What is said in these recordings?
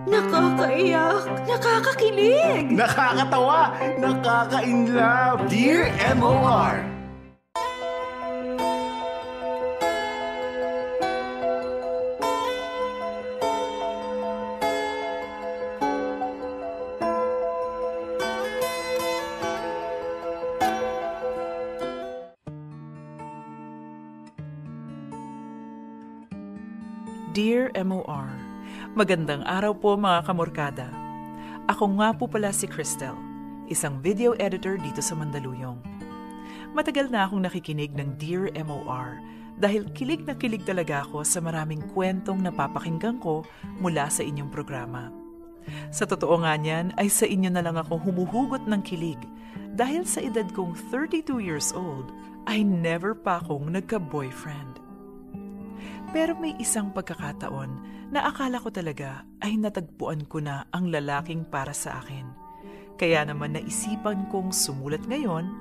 Nakakaiyak, nakakakilig, Nakakatawa, nakaka-inlove. Dear MOR. Dear MOR, magandang araw po mga kamorkada. Ako nga po pala si Cristel, isang video editor dito sa Mandaluyong. Matagal na akong nakikinig ng Dear MOR dahil kilig na kilig talaga ako sa maraming kwentong napapakinggan ko mula sa inyong programa. Sa totoo nga niyan ay sa inyo na lang ako humuhugot ng kilig dahil sa edad kong 32 years old ay never pa akong nagka-boyfriend. Pero may isang pagkakataon na akala ko talaga ay natagpuan ko na ang lalaking para sa akin. Kaya naman naisipan kong sumulat ngayon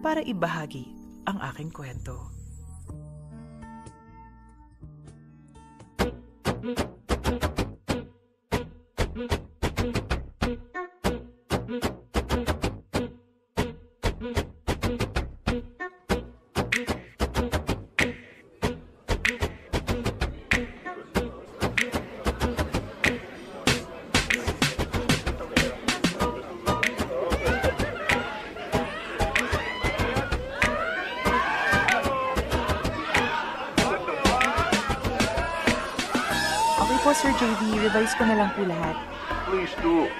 para ibahagi ang aking kwento. Sir JV, revise ko na lang po lahat. Please do.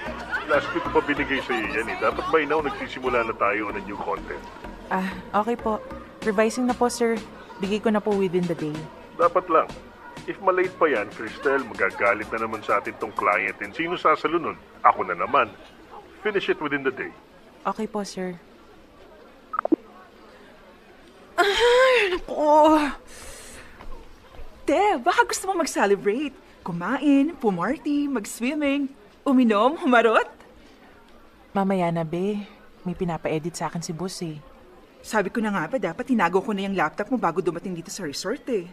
Last week ko pa binigay sa iyo yan eh. Dapat by now nagsisimula na tayo on a new content. Okay po. Revising na po, sir. Bigay ko na po within the day. Dapat lang. If malate pa yan, Cristel, magagalit na naman sa atin tong client and sino sasalo nun? Ako na naman. Finish it within the day. Okay po, sir. Ay, naku. Te, baka gusto mo mag-celebrate. Kumain, pumarty, mag-swimming, uminom, humarot. Mamaya na, be. May pinapa-edit sa akin si boss eh. Sabi ko na nga ba, dapat tinago ko na yung laptop mo bago dumating dito sa resort eh.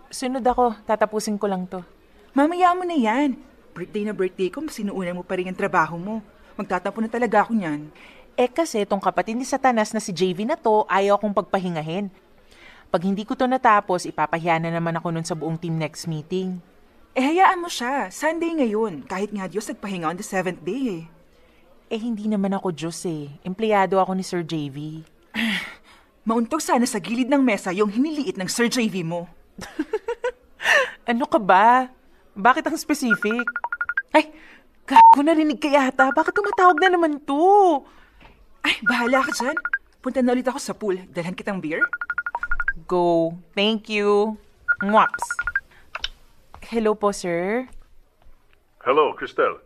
Sunod ako. Tatapusin ko lang to. Mamaya mo na yan. Birthday na birthday ko, sinuunan mo pa rin ang trabaho mo. Magtatapo na talaga ako niyan. Kasi tong kapatid ni Satanas na si JV na to, ayaw akong pagpahingahin. Pag hindi ko to natapos, ipapahiya na naman ako nun sa buong team next meeting. Hayaan mo siya. Sunday ngayon. Kahit nga Diyos nagpahinga on the 7th day eh. Hindi naman ako Diyos eh. Empleyado ako ni Sir JV. Mauntog sana sa gilid ng mesa yung hiniliit ng Sir JV mo. Ano ka ba? Bakit ang specific? Ay, gago, narinig ka yata. Bakit tumatawag na naman to? Ay, bahala ka dyan. Punta na ulit ako sa pool. Dalhan kitang beer? Go. Thank you. Mwaps. Hello po, sir. Hello, Cristel.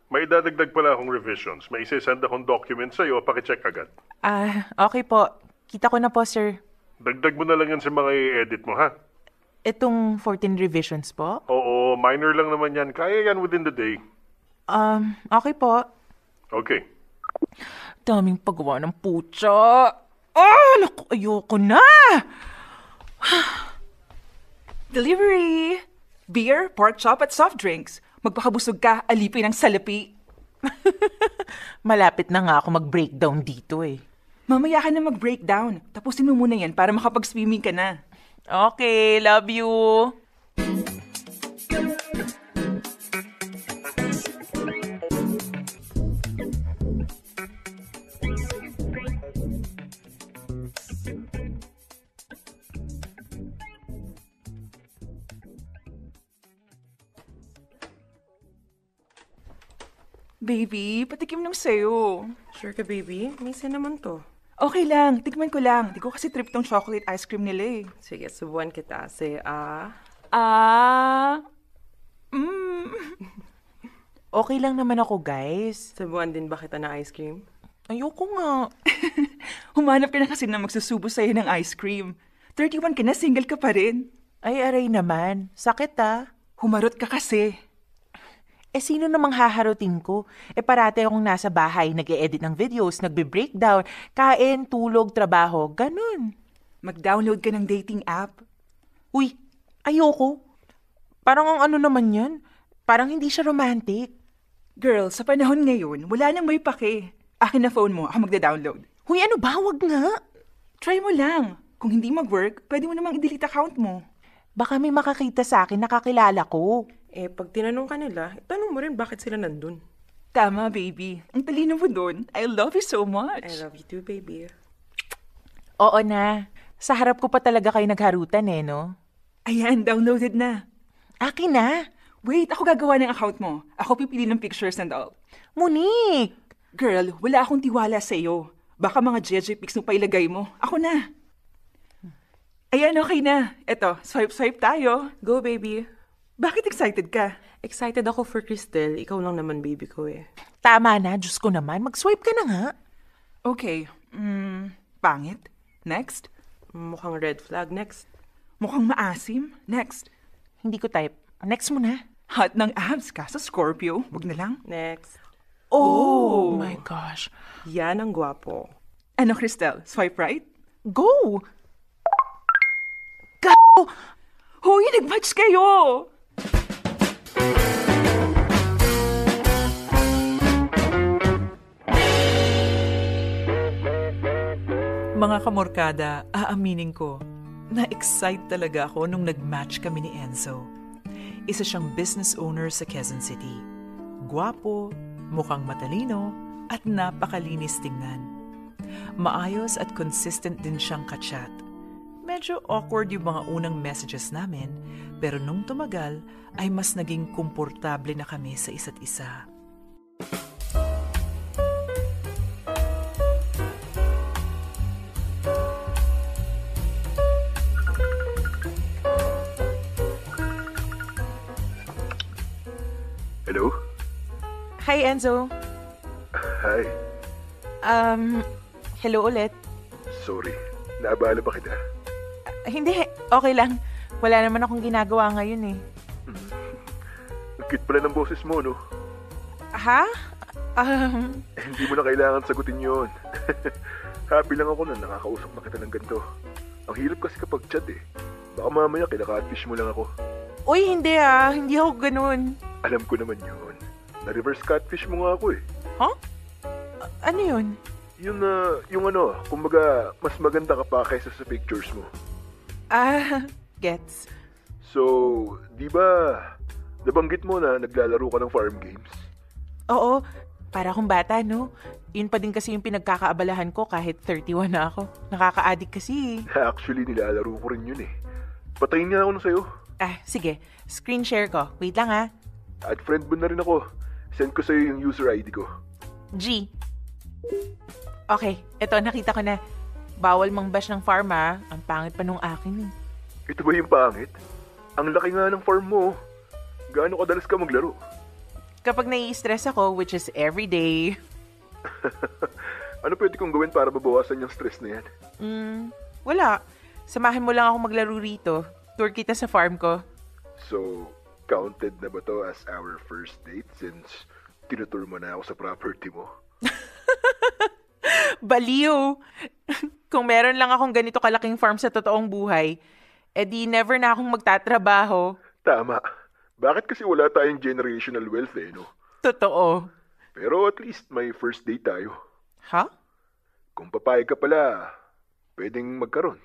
May dadagdag pala akong revisions. May isa-send akong document sa'yo. Pakicheck agad. Okay po. Kita ko na po, sir. Dagdag mo na lang yan sa mga i-edit mo, ha? Itong 14 revisions po? Oo, minor lang naman yan. Kaya yan within the day. Okay po. Okay. Daming paggawa ng putya. Naku, ayoko na! Delivery! Beer, pork chop at soft drinks. Magpakabusog ka, alipin ng salapi. Malapit na nga ako mag-breakdown dito eh. Mamaya ka na mag-breakdown. Tapusin mo muna yan para makapag-swimming ka na. Okay, love you. Baby, patikim ng sayo. Sure ka, baby? Minsan naman to. Okay lang, tikman ko lang. Di ko kasi trip tong chocolate ice cream nila eh. Sige, subuan kita. Say, Okay lang naman ako, guys. Subuan din ba kita ng ice cream? Ayoko nga. Humanap ka na kasi na magsusubo sa'yo ng ice cream. 31 ka na, single ka pa rin. Ay, aray naman. Sakit Humarot ka kasi. Sino namang haharutin ko? Parate akong nasa bahay, nag-e-edit ng videos, nagbe-breakdown, kain, tulog, trabaho, ganun. Mag-download ka ng dating app. Uy, ayoko. Parang ang ano naman yan. Parang hindi siya romantic. Girl, sa panahon ngayon, wala nang may pake. Akin na phone mo, ako magda-download. Huy, ano ba? Wag nga. Try mo lang. Kung hindi mag-work, pwede mo namang i-delete account mo. Baka may makakita sa akin nakakilala ko. Pag tinanong ka nila, tanong mo rin bakit sila nandun. Tama, baby. Ang talino mo dun. I love you so much. I love you too, baby. Oo na. Sa harap ko pa talaga kayo nagharutan no? Ayan, downloaded na. Akin na. Wait, ako gagawa ng account mo. Ako pipili ng pictures and all. Monique! Girl, wala akong tiwala sa iyo. Baka mga JJ pics mo pa ilagay mo. Ako na. Ayan, okay na. Eto, swipe tayo. Go, baby. Bakit excited ka? Excited ako for Cristel. Ikaw lang naman, baby ko Tama na, Diyos ko naman. Mag-swipe ka na nga. Okay. Pangit. Next. Mukhang red flag. Next. Mukhang maasim. Next. Hindi ko type. Next mo na. Hot ng abs ka sa Scorpio. Wag na lang. Next. Oh my gosh. Yan ang gwapo. Ano, Cristel? Swipe right? Go! Hoy, nag-match kayo! Mga kamorkada, aaminin ko, na-excite talaga ako nung nag-match kami ni Enzo. Isa siyang business owner sa Quezon City. Gwapo, mukhang matalino, at napakalinis tingnan. Maayos at consistent din siyang ka-chat. Medyo awkward yung mga unang messages namin, pero nung tumagal ay mas naging komportable na kami sa isa't isa. Hello? Hi, Enzo. Hi. Hello ulit. Sorry. Naabala ba kita? Hindi, okay lang. Wala naman akong ginagawa ngayon Ang cute pala ng boses mo, no? Ha? Hindi mo na kailangan sagutin yun. Happy lang ako na nakakausap na kita ng ganito. Ang hirap kasi kapag chat Baka mamaya kinaka-catfish mo lang ako. Uy, hindi Hindi ako ganun. Alam ko naman yun. Na-reverse catfish mo nga ako Huh? Ano yun? Yung kumbaga, mas maganda ka pa kaysa sa pictures mo. Gets. So, di ba, nabanggit mo na naglalaro ka ng farm games? Oo, para akong bata, no? Yun pa din kasi yung pinagkakaabalahan ko kahit 31 na ako. Nakaka-addict kasi. Actually, nilalaro ko rin yun Patayin nga ako na sa'yo. Sige. Screen share ko. Wait lang At friend mo na rin ako. Send ko sa'yo yung user ID ko. G. Okay, eto nakita ko na. Bawal mang-bash ng farm Ang pangit pa nung akin Ito ba yung pangit? Ang laki nga ng farm mo. Gaano kadalas ka maglaro? Kapag nai-stress ako, which is every day. Ano pwede kong gawin para mabawasan yung stress na yan? Wala. Samahan mo lang ako maglaro rito. Tour kita sa farm ko. So, counted na ba to as our first date since tinutur mo na ako sa property mo? Baliw! Kung meron lang akong ganito kalaking farm sa totoong buhay, di never na akong magtatrabaho. Tama. Bakit kasi wala tayong generational wealth no? Totoo. Pero at least may first date tayo. Ha? Kung papayag ka pala, pwedeng magkaroon.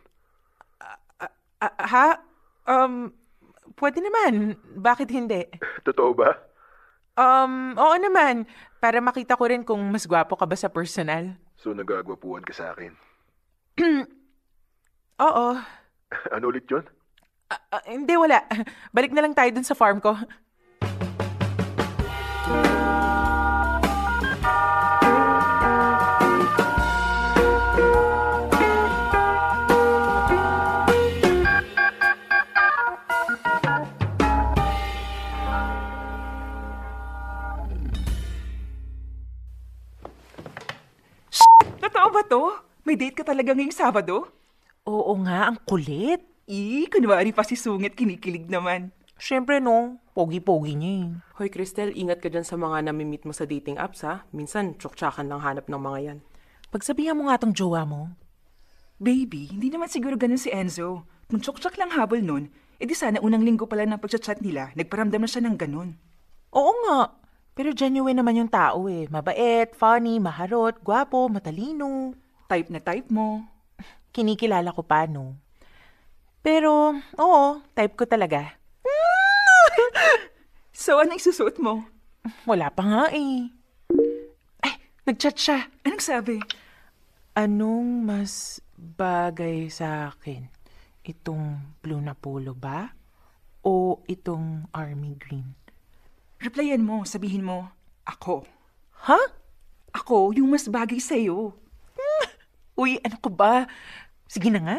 Pwede naman. Bakit hindi? Totoo ba? Oo naman. Para makita ko rin kung mas gwapo ka ba sa personal. So nagagwapuan ka sa akin? Oo. Ano ulit yun? Hindi, wala. Balik na lang tayo dun sa farm ko. Totoo ba to? May date ka talaga ngayong Sabado? Oo nga, ang kulit. Kunwari pa si Sungit, kinikilig naman. Siyempre no, pogi-pogi niya Hoy, Cristel, ingat ka dyan sa mga nami-meet mo sa dating apps, Minsan, tsuktsakan lang hanap ng mga yan. Pagsabihan mo nga tong jowa mo. Baby, hindi naman siguro ganun si Enzo. Kung tsuktsak lang habol nun, edi sana unang linggo pala ng pagchat-chat nila, nagparamdam na siya ng ganun. Oo nga. Pero genuine naman yung tao eh. Mabait, funny, maharot, gwapo, matalino. Type na type mo. Kinikilala ko pa, no? Pero, oo, type ko talaga. So, ano isusuot mo? Wala pa nga eh. Ay, nag-chat siya. Anong sabi? Anong mas bagay sa akin? Itong blue na polo ba? O itong army green? Replyan mo, sabihin mo, ako. Ha? Ako, yung mas bagay sa'yo. Uy, ano ko ba? Sige na nga.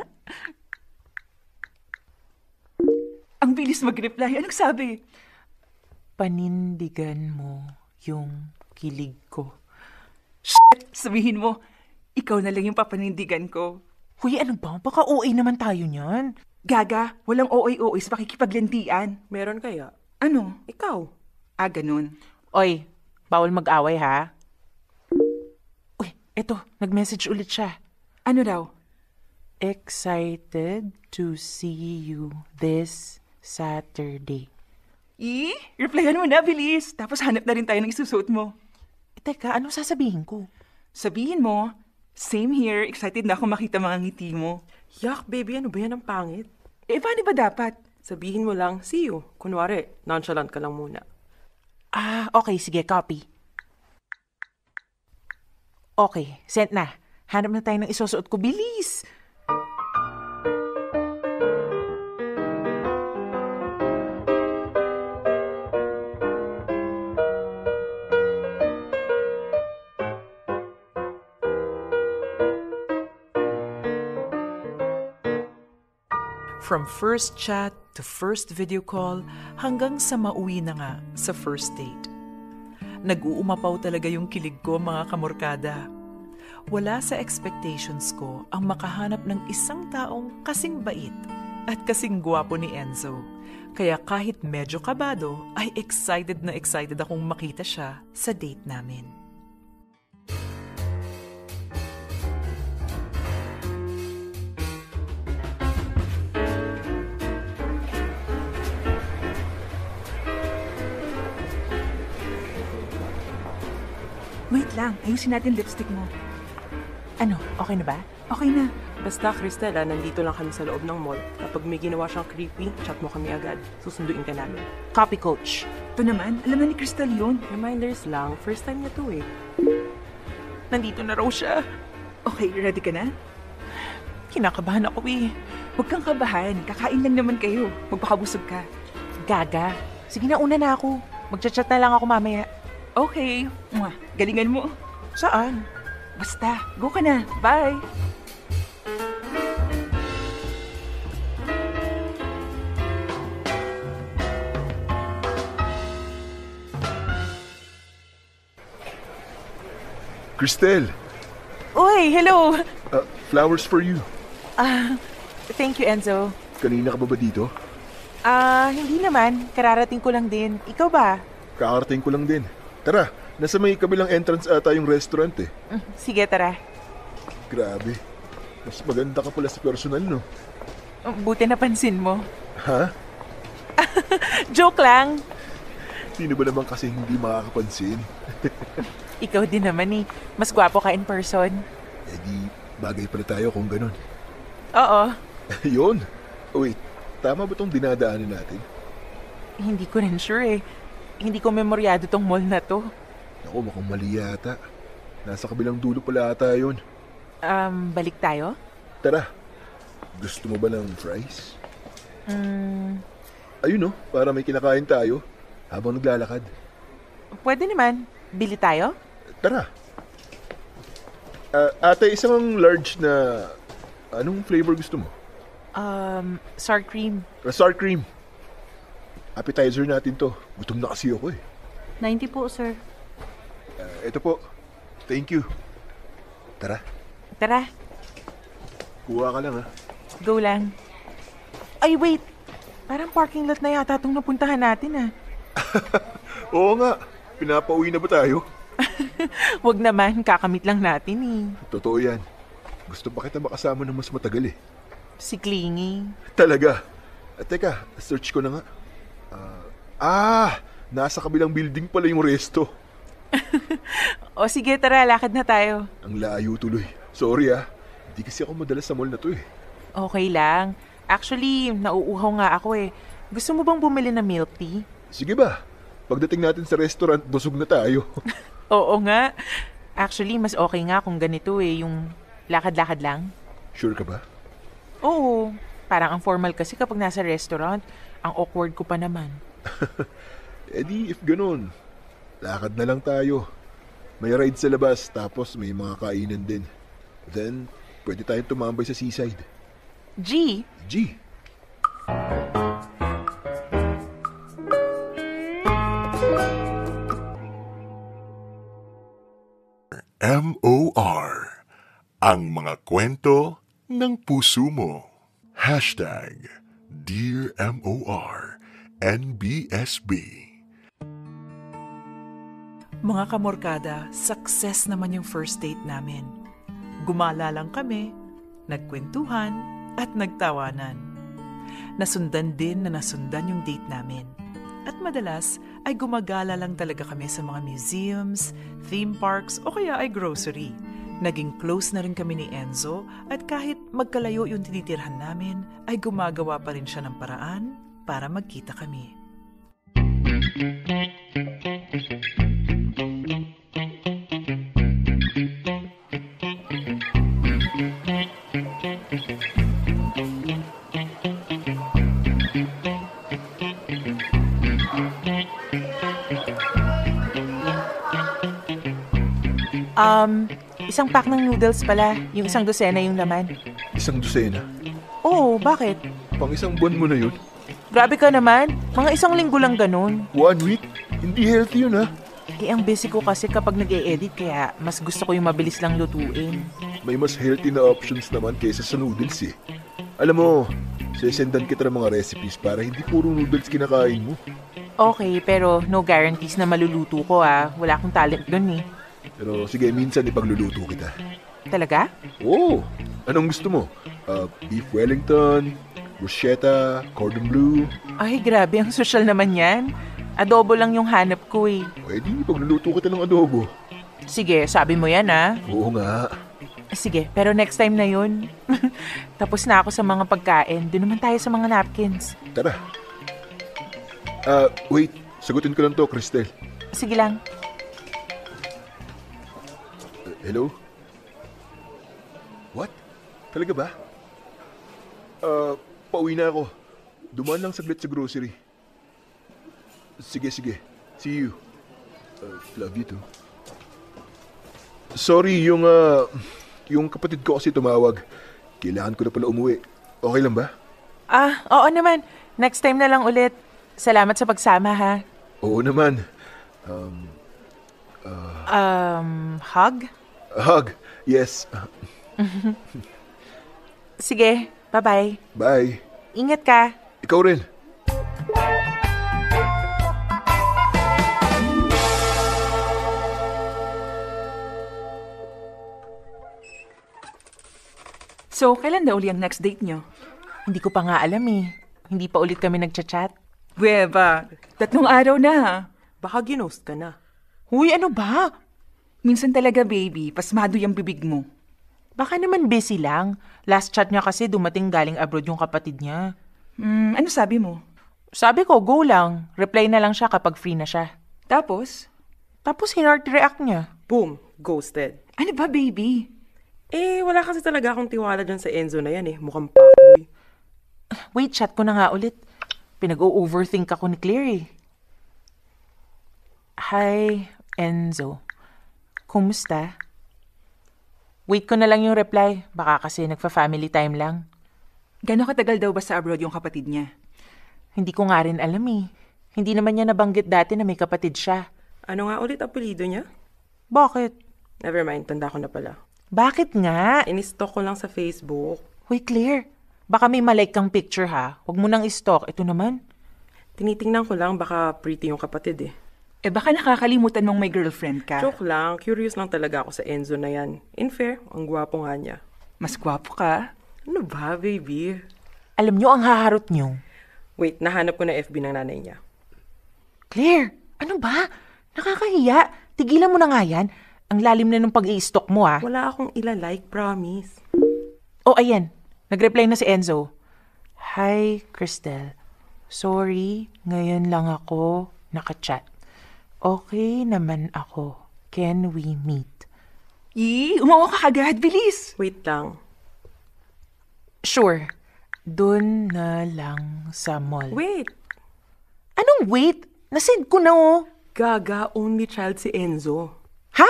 Ang bilis mag-reply. Anong sabi? Panindigan mo yung kilig ko. Sabihin mo, ikaw na lang yung papanindigan ko. Uy, ano ba? Baka OA naman tayo niyan. Gaga, walang OA-OA sa pakikipaglandian. Meron kaya? Ano? Ikaw. Ganun. Oy, bawal mag-away ha? Uy, eto, nag-message ulit siya. Ano daw? Excited to see you this Saturday. Replyan mo na, bilis. Tapos hanap na rin tayo ng isusuot mo. Teka, anong sasabihin ko? Sabihin mo, same here, excited na ako makita mga ngiti mo. Yak, baby, ano ba yan ang pangit? Paano ba dapat? Sabihin mo lang, see you. Kunwari, nonchalant ka lang muna. Okay, sige, copy. Okay, sent na. Hanap na tayo ng isusuot ko, bilis! From first chat to first video call hanggang sa mauwi na nga sa first date. Nag-uumapaw talaga yung kilig ko, mga kamorkada. Wala sa expectations ko ang makahanap ng isang taong kasing bait at kasing gwapo ni Enzo. Kaya kahit medyo kabado, ay excited na excited akong makita siya sa date namin. Wait lang, ayusin natin lipstick mo. Ano, okay na ba? Okay na. Basta, Cristela, nandito lang kami sa loob ng mall. Kapag may ginawa siyang creepy, chat mo kami agad. Susunduin ka namin. Copy, coach. Ito naman, alam na ni Crystal yun. Reminders lang, first time niya to eh. Nandito na raw siya. Okay, ready ka na? Kinakabahan ako eh. Huwag kang kabahan, kakain lang naman kayo. Magpakabusog ka. Gaga. Sige na, una na ako. Magchat-chat na lang ako mamaya. Okay. Galingan mo. Saan? Basta, go ka na. Bye! Cristel, Uy, hello! flowers for you. Thank you, Enzo. Kanina ka ba dito? Hindi naman. Kararating ko lang din. Ikaw ba? Kakarating ko lang din. Tara, nasa may kabilang entrance ata yung restaurant eh. Sige, tara. Grabe. Mas maganda ka pala sa personal, no? Buti napansin mo. Ha? Joke lang. Sino ba naman kasi hindi makakapansin? Ikaw din naman eh. Mas gwapo ka in person. Eh di, bagay pala tayo kung ganun. Oo. Yun. Wait, tama ba tong dinadaanan natin? Hindi ko rin sure eh. Hindi ko memoryado tong mall na to. Ako, mukhang mali yata. Nasa kabilang dulo pala ata yun. Balik tayo? Tara. Gusto mo ba ng fries? Ayun no, para may kinakain tayo habang naglalakad. Pwede naman. Bili tayo? Tara. Ate, isang large na... Anong flavor gusto mo? Sour cream. Sour cream. Appetizer natin to. Gutom na kasi ako eh. 90 po, sir. Ito po. Thank you. Tara. Tara, Kuha ka lang ha. go lang. Ay, wait. Parang parking lot na yata itong napuntahan natin ah. Oo nga. Pinapauwi na ba tayo? Wag naman, kakamit lang natin eh. Totoo yan. Gusto pa kita makasama ng mas matagal eh. Si Clingy. Talaga. Teka, search ko na nga. Nasa kabilang building pala yung resto. O sige, tara, lakad na tayo. Ang layo tuloy. Sorry Hindi kasi ako madalas sa mall na to eh. Okay lang. Actually, nauuhaw nga ako eh. Gusto mo bang bumili ng milk tea? Sige ba? Pagdating natin sa restaurant, busog na tayo. Oo nga. Actually, mas okay nga kung ganito eh, yung lakad-lakad lang. Sure ka ba? Oo. Parang ang formal kasi kapag nasa restaurant. Ang awkward ko pa naman. Di, if ganun, lakad na lang tayo. May ride sa labas, tapos may mga kainan din. Then, pwede tayong tumambay sa seaside. G? G. MOR. Ang mga kwento ng puso mo. Dear MOR NBSB. Mga kamorkada, success naman yung first date namin. Gumala lang kami, nagkwentuhan, at nagtawanan. Nasundan din na nasundan yung date namin. At madalas ay gumagala lang talaga kami sa mga museums, theme parks o kaya ay grocery. Naging close na rin kami ni Enzo at kahit magkalayo yung tinitirhan namin, ay gumagawa pa rin siya ng paraan para magkita kami. Isang pack ng noodles pala. Yung isang dosena yung laman. Isang dosena? Oo, bakit? Pang isang buwan mo na yun? Grabe ka naman. Mga isang linggo lang ganun. 1 week? Hindi healthy yun Ang busy ko kasi kapag nag-e-edit kaya mas gusto ko yung mabilis lang lutuin. May mas healthy na options naman kaysa sa noodles eh. Alam mo, sesendan kita ng mga recipes para hindi puro noodles kinakain mo. Okay, pero no guarantees na maluluto ko Wala akong talent dun eh. Pero sige, minsan ipagluluto kita. Talaga? Oo! Anong gusto mo? Beef Wellington, bruschetta, cordon bleu. Ay, grabe. Ang social naman yan. Adobo lang yung hanap ko eh. Pwede, ipagluluto kita ng adobo. Sige, sabi mo yan Oo nga. Sige, pero next time na yun. Tapos na ako sa mga pagkain. Doon naman tayo sa mga napkins. Tara. Wait. Sagutin ko lang to, Cristel. Sige lang. Hello? What? Talaga ba? Pauwi na ako. Dumaan lang saglit sa grocery. Sige. See you. Love you too. Sorry, yung kapatid ko kasi tumawag. Kailangan ko na pala umuwi. Okay lang ba? Oo naman. Next time na lang ulit. Salamat sa pagsama, ha? Oo naman. Hug? Hug, yes. Sige, bye-bye. Bye. Ingat ka. Ikaw rin. So, kailan na uli ang next date nyo? Hindi ko pa nga alam eh. Hindi pa ulit kami nagchat-chat. Buweba, 3 araw na. Baka ginost ka na. Huy, ano ba? Minsan talaga, baby, pasmado yung bibig mo. Baka naman busy lang. Last chat niya kasi dumating galing abroad yung kapatid niya. Ano sabi mo? Sabi ko, go lang. Reply na lang siya kapag free na siya. Tapos? Tapos hinart react niya. Boom, ghosted. Ano ba, baby? Wala kasi talaga akong tiwala dyan sa Enzo na yan Mukhang fuckboy. Wait, chat ko na nga ulit. Pinag-o-overthink ako ni Claire Hi, Enzo. Kumusta? Wait ko na lang yung reply. Baka kasi nagfa-family time lang. Gano'ng katagal daw ba sa abroad yung kapatid niya? Hindi ko nga rin alam Hindi naman niya nabanggit dati na may kapatid siya. Ano nga ulit apelido niya? Bakit? Nevermind, tanda ko na pala. Bakit nga? In-stalk ko lang sa Facebook. Hoy, Claire. Baka may malike kang picture ha. Huwag mo nang i-stalk. Ito naman. Tinitingnan ko lang, baka pretty yung kapatid Baka nakakalimutan mong may girlfriend ka. Joke lang, curious lang talaga ako sa Enzo na yan. In fair, ang gwapo nga niya. Mas gwapo ka. Ano ba, baby? Alam nyo ang haharot nyo. Wait, nahanap ko na FB ng nanay niya. Claire, ano ba? Nakakahiya. Tigilan mo na nga yan. Ang lalim na ng pag-i-stalk mo, ah. Wala akong ilalike, promise. Oh, ayan. Nag-reply na si Enzo. Hi, Cristel. Sorry, ngayon lang ako nakachat. Okay naman ako. Can we meet? Umawa ka agad. Bilis! Wait lang. Sure. Doon na lang sa mall. Wait! Anong wait? Nasend ko na, oh. Gaga, only child si Enzo. Ha?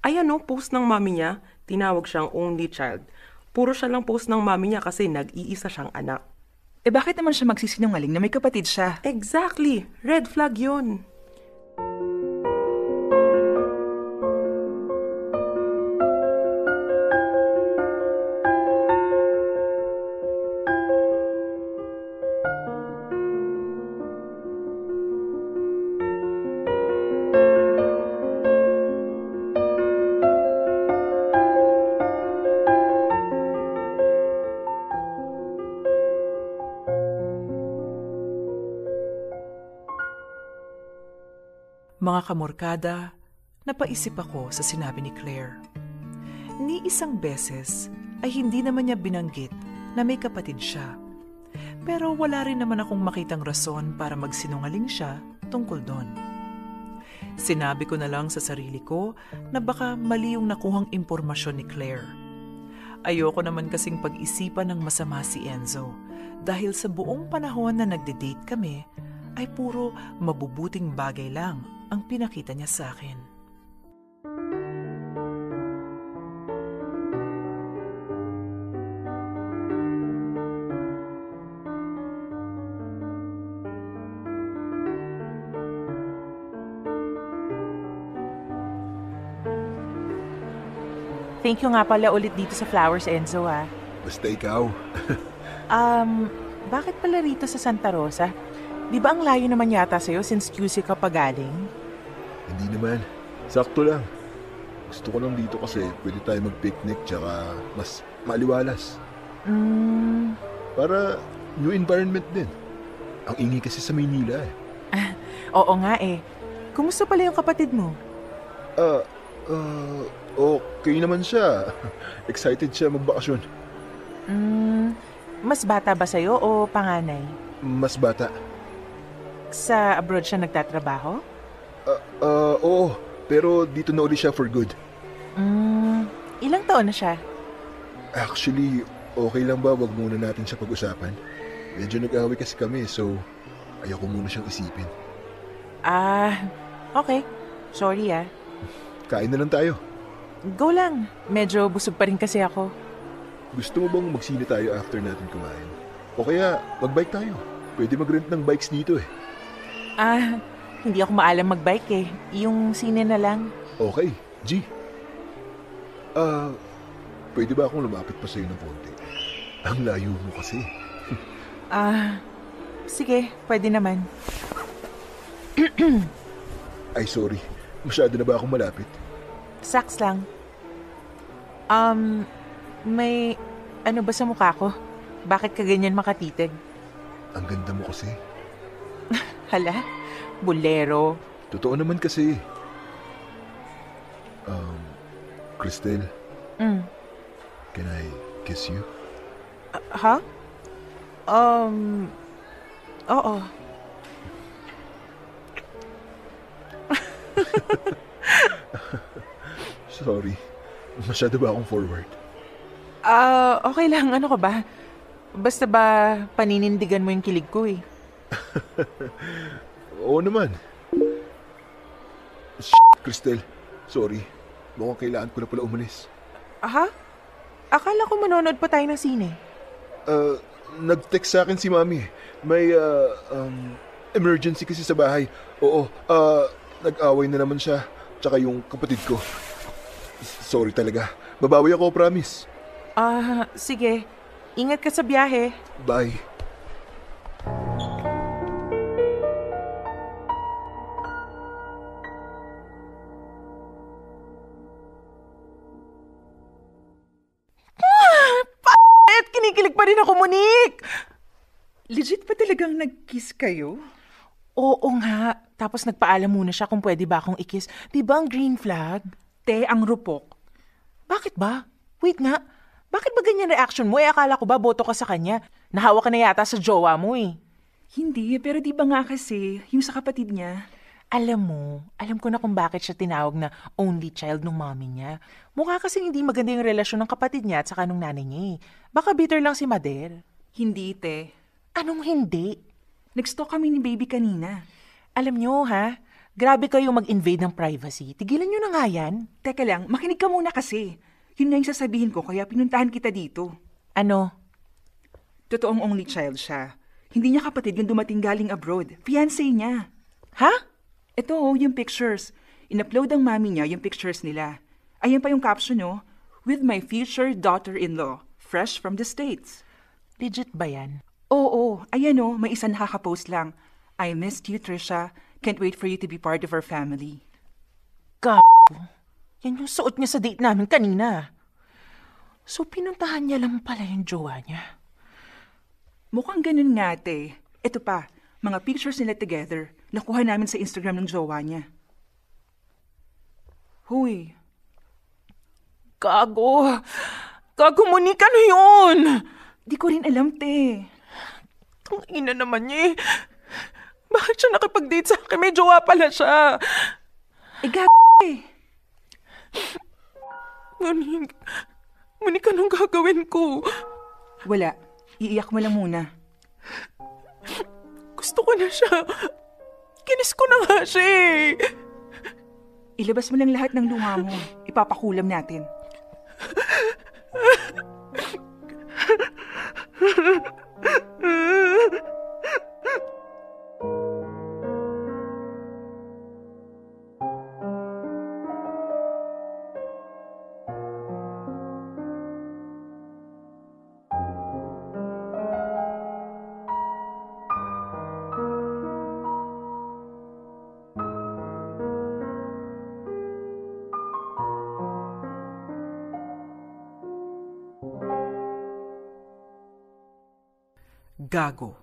Ayan o, post ng mami niya. Tinawag siyang only child. Puro siya lang post ng mami niya kasi nag-iisa siyang anak. Bakit naman siya magsisinungaling na may kapatid siya? Exactly! Red flag yun. Mga kamorkada, napaisip ako sa sinabi ni Claire. Ni isang beses ay hindi naman niya binanggit na may kapatid siya. Pero wala rin naman akong makitang rason para magsinungaling siya tungkol doon. Sinabi ko na lang sa sarili ko na baka mali yung nakuhang impormasyon ni Claire. Ayoko naman kasing pag-isipan ng masama si Enzo dahil sa buong panahon na nagde-date kami ay puro mabubuting bagay lang ang pinakita niya sa akin. Thank you nga pala ulit dito sa Flowers, Enzo, ah. Basta ikaw. Bakit pala rito sa Santa Rosa? Di ba ang layo naman yata sa'yo since QC ka pa galing? Hindi naman. Sakto lang. Gusto ko lang dito kasi pwede tayo mag-picnic tsaka mas maliwalas. Para new environment din. Ang ingay kasi sa Maynila eh. Oo nga eh. Kumusta pala yung kapatid mo? Okay naman siya. Excited siya magbakasyon. Mas bata ba sa'yo o panganay? Mas bata. Sa abroad siya nagtatrabaho? Oo. Pero dito na uli siya for good. Ilang taon na siya? Actually, okay lang ba wag muna natin siya pag-usapan? Medyo nag-away kasi kami, so ayoko muna siyang isipin. Okay. Sorry, ah. Kain na lang tayo. Go lang. Medyo busog pa rin kasi ako. Gusto mo bang magsine tayo after natin kumain? O kaya magbike tayo? Pwede mag-rent ng bikes dito eh. Hindi ako maalam magbike eh. Yung sine na lang. Okay, G. Pwede ba akong lumapit pa sa'yo ng konti? Ang layo mo kasi. Sige, pwede naman. Ay, sorry. Masyado na ba akong malapit? Saks lang. May ano ba sa mukha ko? Bakit ka ganyan makatitig? Ang ganda mo kasi. Hala, bulero. Totoo naman kasi. Cristel, can I kiss you? Ha? Oo. Sorry. Masyado ba akong forward? Okay lang. Ano ka ba? Basta ba paninindigan mo yung kilig ko eh. Oo naman. Cristel, sorry. Mukhang kailangan ko na pala umalis. Ha? Akala ko manonood pa tayo ng sine. Nag-text sa akin si Mami. May emergency kasi sa bahay. Oo, nag-away na naman siya. Tsaka yung kapatid ko. Sorry talaga. Babawi ako, promise. Sige. Ingat ka sa biyahe. Bye. Kinikilig pa rin ako, Monique! Legit pa talagang nag-kiss kayo? Oo nga. Tapos nagpaalam muna siya kung pwede ba akong i-kiss. Di ba ang green flag? Te, ang rupok. Bakit ba? Wait nga. Bakit ba ganyan reaction mo? Akala ko ba boto ka sa kanya? Nahawa ka na yata sa jowa mo eh. Hindi, pero di ba nga kasi, yung sa kapatid niya? Alam ko na kung bakit siya tinawag na only child ng mommy niya. Mukha kasi hindi maganda yung relasyon ng kapatid niya at saka nung nanay niya eh. Baka bitter lang si Mader. Hindi, te. Anong hindi? Nag-stalk kami ni baby kanina. Alam nyo ha, grabe kayo mag-invade ng privacy. Tigilan nyo na nga yan. Teka lang, makinig ka muna kasi. Yun na yung sasabihin ko, kaya pinuntahan kita dito. Ano? Totoong only child siya. Hindi niya kapatid yung dumating galing abroad. Fiancé niya. Ha? Ito yung pictures. In-upload ng mami niya yung pictures nila. Ayan pa yung caption, with my future daughter-in-law, fresh from the States. Legit ba yan? Oo, ayan may isa nakaka-post lang. I missed you, Trisha. Can't wait for you to be part of our family. Yan yung suot niya sa date namin kanina. So, pinuntahan niya lang pala yung jowa niya. Mukhang ganun nga, te. Ito pa, mga pictures nila together. Nakuha namin sa Instagram ng jowa niya. Huy. Gago, Monique, ano yun? Di ko rin alam, te. Ang ina naman niya eh. Bakit siya nakipag-date sa akin? May jowa pala siya. Eh. Monique, anong gagawin ko? Wala. Iiyak mo lang muna. Gusto ko na siya. Kinis ko na nga siya eh. Ilabas mo lang lahat ng luha mo. Ipapakulam natin. Gago.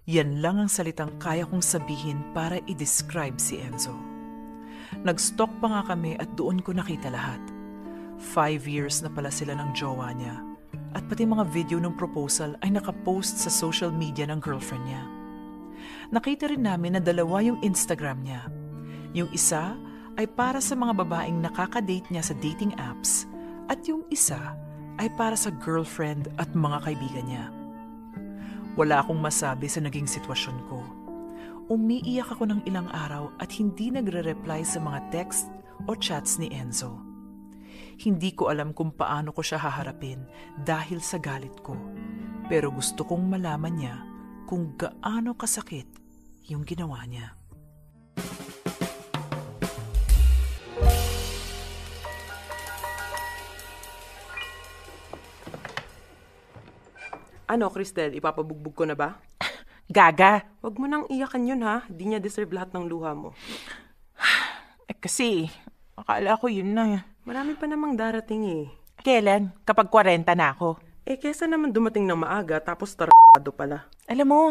Yan lang ang salitang kaya kong sabihin para i-describe si Enzo. Nag-stalk pa nga kami at doon ko nakita lahat. 5 years na pala sila ng jowa niya. At pati mga video ng proposal ay nakapost sa social media ng girlfriend niya. Nakita rin namin na 2 yung Instagram niya. Yung isa ay para sa mga babaeng nakaka-date niya sa dating apps at yung isa ay para sa girlfriend at mga kaibigan niya. Wala akong masabi sa naging sitwasyon ko. Umiiyak ako ng ilang araw at hindi nagre-reply sa mga text o chats ni Enzo. Hindi ko alam kung paano ko siya haharapin dahil sa galit ko. Pero gusto kong malaman niya kung gaano kasakit yung ginawa niya. Ano, Cristel, ipapabugbog ko na ba? Gaga. Huwag mo nang iyakan yun, ha? Di niya deserve lahat ng luha mo. Kasi, akala ko yun na. Marami pa namang darating eh. Kailan? Kapag 40 na ako. Kesa naman dumating ng maaga tapos tarado pala. Alam mo,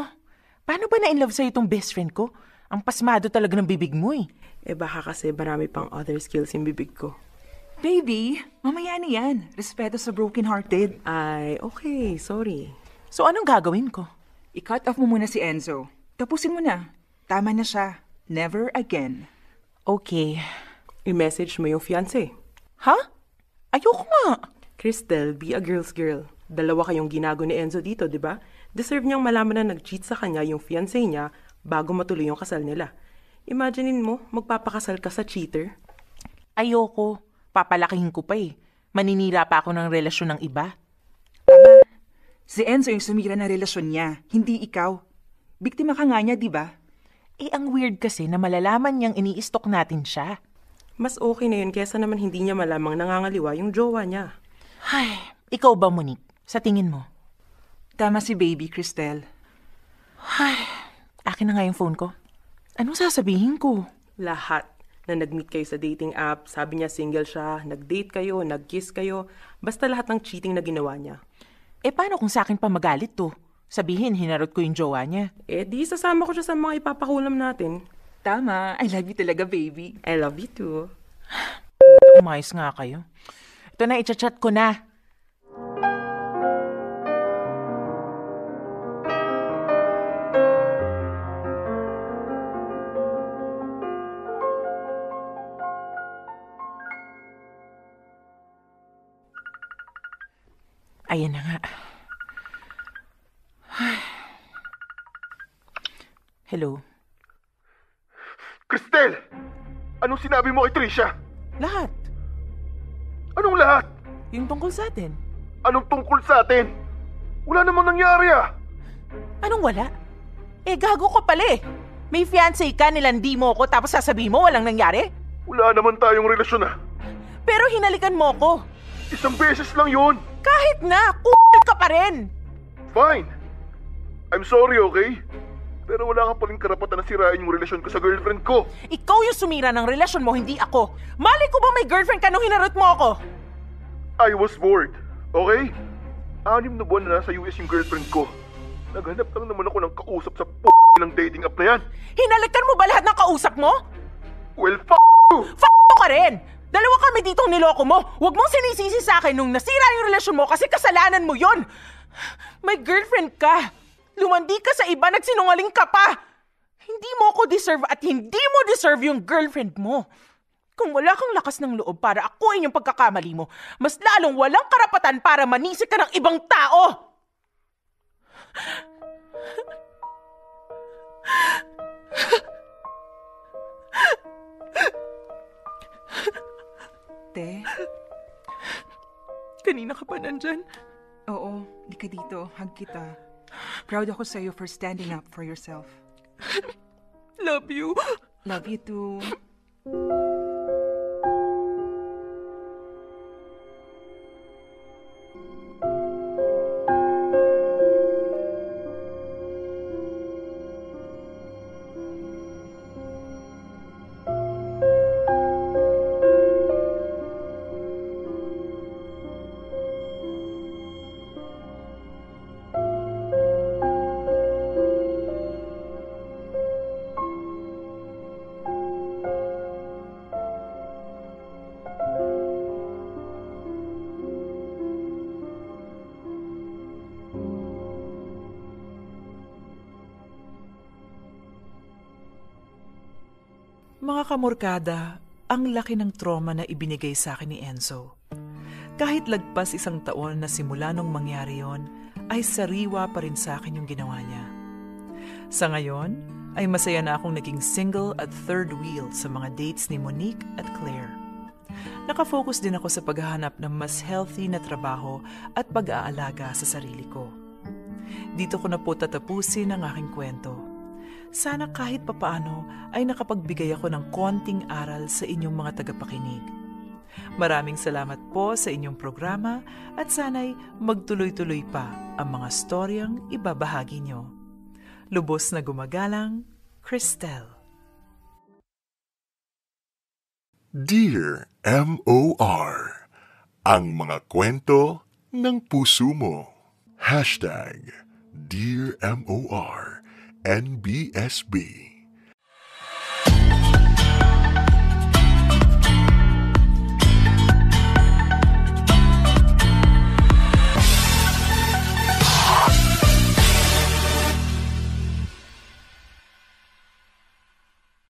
paano ba na-inlove sa'yo itong best friend ko? Ang pasmado talaga ng bibig mo eh. Baka kasi marami pang other skills yung bibig ko. Baby, mamaya na yan. Respeto sa broken-hearted. Ay, okay, sorry. So anong gagawin ko? I-cut off mo muna si Enzo. Tapusin mo na. Tama na siya. Never again. Okay. I-message mo yung fiancé. Ha? Ayoko nga. Cristel, be a girl's girl. 2 kayong ginago ni Enzo dito, di ba? Deserve niyang malaman na nag-cheat sa kanya yung fiancé niya bago matuloy yung kasal nila. Imaginein mo, magpapakasal ka sa cheater. Ayoko. Papalakihin ko pa eh. Maninira pa ako ng relasyon ng iba. Tama. Si Enzo yung sumira ng relasyon niya, hindi ikaw. Biktima ka nga niya, di ba? Ang weird kasi na malalaman niyang ini-stalk natin siya. Mas okay na yun kesa naman hindi niya malamang nangangaliwa yung jowa niya. Ay, ikaw ba, Monique? Sa tingin mo? Tama si baby, Cristel. Ay, akin na nga yung phone ko. Anong sasabihin ko? Lahat. Na nag-meet kayo sa dating app, sabi niya single siya, nag-date kayo, nag-kiss kayo, basta lahat ng cheating na ginawa niya. Paano kung sa akin pa magalit to? Sabihin, hinarot ko yung jowa niya. Di sasama ko siya sa mga ipapakulam natin. Tama. I love you talaga, baby. I love you too. Umayos nga kayo. Ito na, i-chat ko na. Ayan na nga. Hello. Cristel! Anong sinabi mo kay Trisha? Lahat. Anong lahat? Yung tungkol sa atin. Anong tungkol sa atin? Wala namang nangyari ah! Anong wala? Gago ka pala eh. May fiancé ka, nilandi mo ko, tapos sasabihin mo walang nangyari? Wala naman tayong relasyon ah. Pero hinalikan mo ko. Isang beses lang yun. Kahit na, ka pa rin. Fine. I'm sorry, okay? Pero wala ka paling karapatan na sirain yung relasyon ko sa girlfriend ko. Ikaw yung sumira ng relasyon mo, hindi ako. Malay ko ba may girlfriend ka nung hinarot mo ako? I was bored, okay? 6 na buwan na nasa US yung girlfriend ko. Naghanap lang naman ako ng kausap sa ng dating app na yan. Hinalikan mo ba lahat ng kausap mo? Well, you! Ka rin! Dalawa kami ditong niloko mo. Huwag mong sinisisi sa akin nung nasira yung relasyon mo kasi kasalanan mo yon. May girlfriend ka. Lumandi ka sa iba, nagsinungaling ka pa. Hindi mo ko deserve at hindi mo deserve yung girlfriend mo. Kung wala kang lakas ng loob para akuin yung pagkakamali mo, mas lalong walang karapatan para manisik ka ng ibang tao. Te? Kanina ka pa nandyan? Oo, di ka dito. Hug kita. Proud ako sa'yo for standing up for yourself. Love you. Love you too. Mga kamorkada, ang laki ng trauma na ibinigay sa akin ni Enzo. Kahit lagpas 1 taon na simula nung mangyari yon, ay sariwa pa rin sa akin yung ginawa niya. Sa ngayon, ay masaya na akong naging single at third wheel sa mga dates ni Monique at Claire. Nakafocus din ako sa paghahanap ng mas healthy na trabaho at pag-aalaga sa sarili ko. Dito ko na po tatapusin ang aking kwento. Sana kahit papaano ay nakapagbigay ako ng konting aral sa inyong mga tagapakinig. Maraming salamat po sa inyong programa at sana'y magtuloy-tuloy pa ang mga storyang ibabahagi nyo. Lubos na gumagalang, Cristel. Dear M.O.R. Ang mga kwento ng puso mo. #Dear M.O.R. NBSB